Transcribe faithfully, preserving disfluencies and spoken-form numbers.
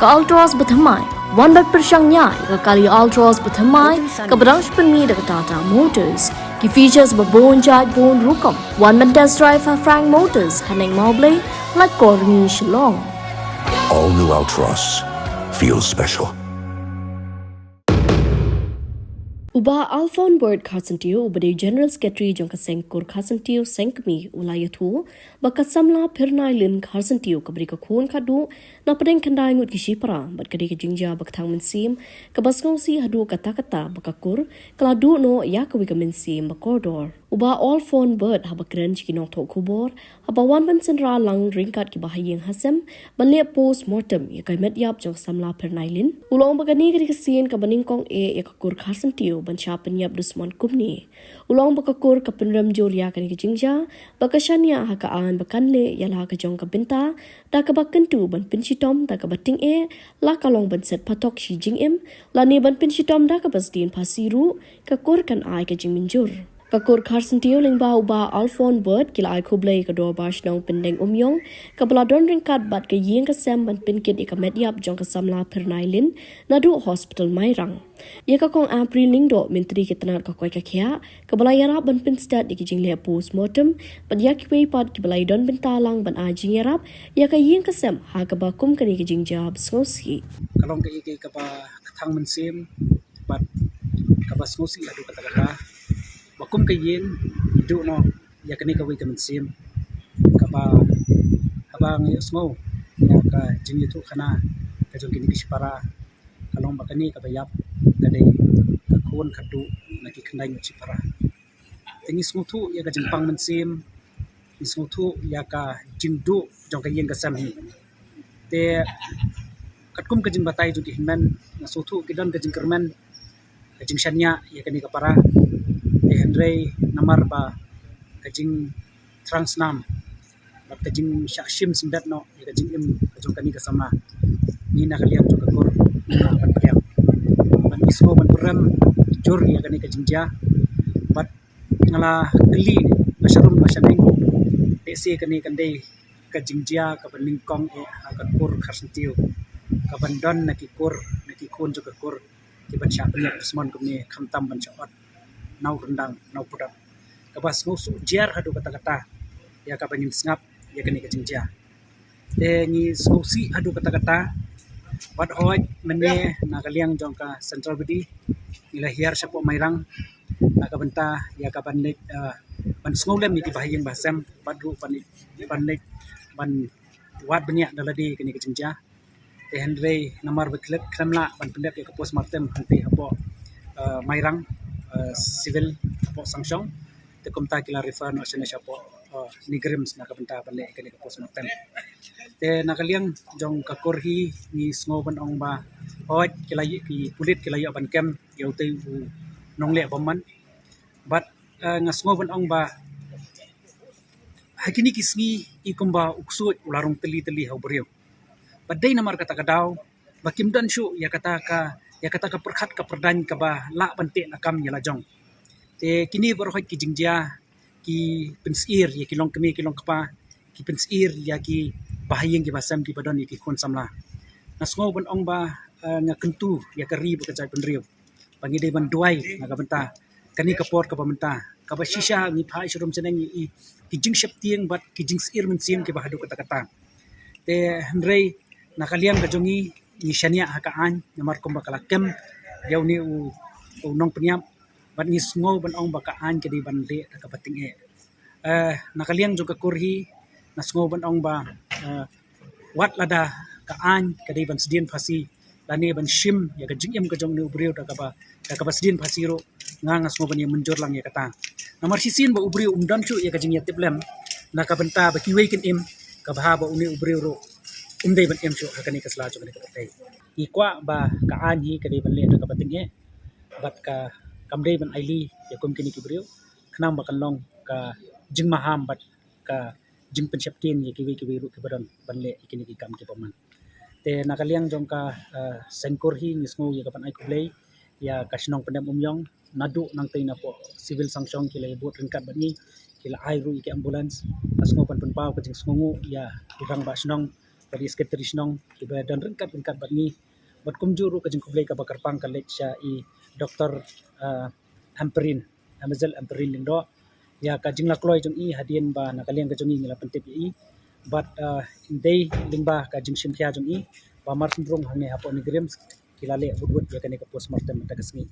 Ka Altroz ba thymmai, wan ban pyrshang ïa ka kali Altroz ba thymmai, kaba dang shu pynmih da ka Tata Motors. Ki features ba bun jait bun rukom, wan ban test drive ha Frank Motors, ha Neng Mawblei, Laitkor Rngi Shillong. All new Altroz feels special. U Bah Alphonse Bird Kharsyntiew, uba dei General Secretary jong ka Seng Kur Kharsyntiew Sengkmie, u la ïathuh ba ka samla Phyrnailin Kharsyntiew, kaba dei ka khun khadduh na pdeng khyndai ngut ki shipara, bad ka dei ka jingjia ba kthang mynsiem, kaba sngewsih haduh katta katta ba ka kur ka la duh noh ïa kawei ka mynsiem ba kordor. U Bah Alphonse Bird, haba kren sha ki nongthoh khubor haba wan ban synran lang ryngkat ki bahaïing hasem ban leh post mortem ïa ka met ïap jong ka samla Phyrnailin, u la ong ba kane ka dei ka sien kaba nyngkong eh ïa ka kur Kharsyntiew ban shah pynïap dusmon kumne. U la ong ba ka kur ka pynrem jur ïa kane ka jingjia, ba ka shaniah ha ka aiñ ba kan leh ïa la ka jong ka bynta da kaba kyntu ban pynshitom da kaba tyngeh, la ka long ban set phatok shi jingim, lane ban pynshitom da kaba sdien phasi ruh, ka kur kan ai ka jingmynjur. Ka kur Kharsyntiew lyngba u Bah Alphonse Bird ki la ai khublei ïa ka Dorbar Shnong Pyndengumiong, kaba la don ryngkat bad ka ïing ka sem ban pynkit ïa ka met ïap jong ka samla Phyrnailin naduh Hospital Mairang. Ïa ka Kong April Lyngdoh, Myntri ka tnat ka koit ka khiah, kaba la ïarap ban pynstet ïa ki jingleh post mortem, bad ïa kiwei pat kiba la ïadon bynta lang ban ai jingïarap ïa ka ïing ka sem ha kaba kum kane ka jingjia ba sngewsih. Ka long kaei kaei kaba kthang mynsiem bad kaba sngewsih haduh katta katta ba kum ka ïing i duh noh ïa kane kawei ka mynsiem kaba, haba ngi ïohsngew ïa ka jingïathuh khana ka jong kine ki shipara, ka long ba kane kaba ïap ka dei ka khun khadduh na ki khyndai ngut shipara. Te ngi sngewthuh ïa ka jingpang mynsiem, ngi sngewthuh ïa ka jingduh jong ka ïing ka sem hi. Te katkum ka jingbatai jong ki hynmen, nga sngewthuh ki don ka jingkyrmen, ka jingshaniah ïa kane ka para. Te hynrei namar ba ka jingthrang snam bad ka jingshah shim syndet noh ïa ka jingim ka jong kane ka samla, ngi na ka liang jong ka kur ngi lah ban pdiang. Bad ngi sngew ban pynrem jur ïa kane ka jingjia. Bad nga la kylli ba sharum ba shaneng, te se kane kan dei ka jingjia kaba nyngkong eh ha ka kur Kharsyntiew kaban don na ki kur, na ki khun jong ka kur, kiban shah pynïap dusmon kumne, khamtam ban shah ot na u ryndang na u pudap. Kaba sngewsih jur haduh katta katta ïa kaba ngin sngap ïa kane ka jingjia. Te ngi sngewsih haduh katta katta, bad hooid mynne na ka liang jong ka Central Body ngi la hiar shapoh Mairang na ka bynta ïa kaban leit, eh, ban sngewlem ïa ki bahaïing bahasem, bad ruh ban leit, ban leit ban wad bniah da lade kane ka jingjia. Te hynrei namar ba khlem, khlem lah ban pyndep ïa ka post mortem hangtei hapoh, eh, Mairang, eh, Civil hapoh Sangshong, te kumta ki la refer noh shane shapoh, eh, NEIGRIHMS na ka bynta ban leh kane ka post mortem. Te na ka liang jong ka kur hi ngi sngew ban ong ba hooid ki la ïoh, ki pulit ki la ïoh ban kem ïa utei u nongleh bymman. Bad, eh, nga sngew ban ong ba ha kine ki sngi i kumba u ksuid u la rung tylli tylli ha u briew. Bad dei namar kata ka daw ba kim don shuh ïa kata ka, ïa kata ka pyrkhat ka pyrdaiñ kaba lah ban teh lakam ïa la jong. Te kine baroh ki jingjia ki pynsyier ïa ki longkmie ki longkpa, ki pynsyier ïa ki bahaïing ki bahasem kiba don ïa ki khun samla. Nga sngew ban ong ba, eh, nga kyntu ïa ka ri bad ka jaitbynriew ba ngi dei ban duwai na ka bynta kane ka por kaba mynta, kaba shisha ngi phai sharum shaneng ïa i, ki jingsheptieng bad ki jingsyier mynsiem kiba haduh katta katta. Te hynrei na ka liang ka jong ngi, ngi shaniah ha ka aiñ namar kumba ka la kem ïa une u, u nongpynïap, bad ngi sngew ban ong ba ka aiñ ka dei ban leh da kaba tyngeh. Eh, na ka liang jong ka kur hi nga sngew ban ong ba, eh, wat lada ka aiñ ka dei ban sdien phasi lane ban shim ïa ka jingim ka jong une u briew da kaba, da kaba sdien phasi ruh, nga, nga sngew ban ïa mynjur lang ïa kata. Namar shisien ba u briew um don shuh ïa ka jingïatiplem na ka bynta ba kiwei kin im, kaba ha ba une u briew ruh um dei ban im shuh ha kane ka sla jong kane ka pyrthei. Ngi kwah ba ka aiñ hi ka dei ban leh da kaba tyngeh bad ka, kam dei ban ailad ïa kum kine ki briew, khnang ba kan long ka jingmaham bad ka jingpynsheptieng ïa kiwei kiwei ruh kiba don ban leh ïa kine ki kam ki bymman. Te na ka liang jong ka, eh, Seng Kur hi ngi sngew ïa kaban ai khublei ïa ka shnong Pyndengumiong naduh nangtei napoh Civil Sangshong ki la ïabud ryngkat bad ngi, ki la ai ruh ïa ki ambulance. Nga sngew ban pynpaw ka jingsngewnguh ïa i rangbah shnong bad i Secretary Shnong kiba don ryngkat ryngkat bad ngi. Bad kumjuh ruh ka jingkhublei kaba kyrpang ka leit sha i Doctor, uh, Ampareen, Amazel Ampareen Lyngdoh, ïa ka jinglakloi jong i hadien ba na ka liang ka jong i ngi la pyntip ïa i. Bad, uh, dei lyngba ka jingshimkhia jong i ba markhynrung hangne hapoh NEIGRIHMS ki la leh wut wut ïa kane ka postmortem mynta ka sngi.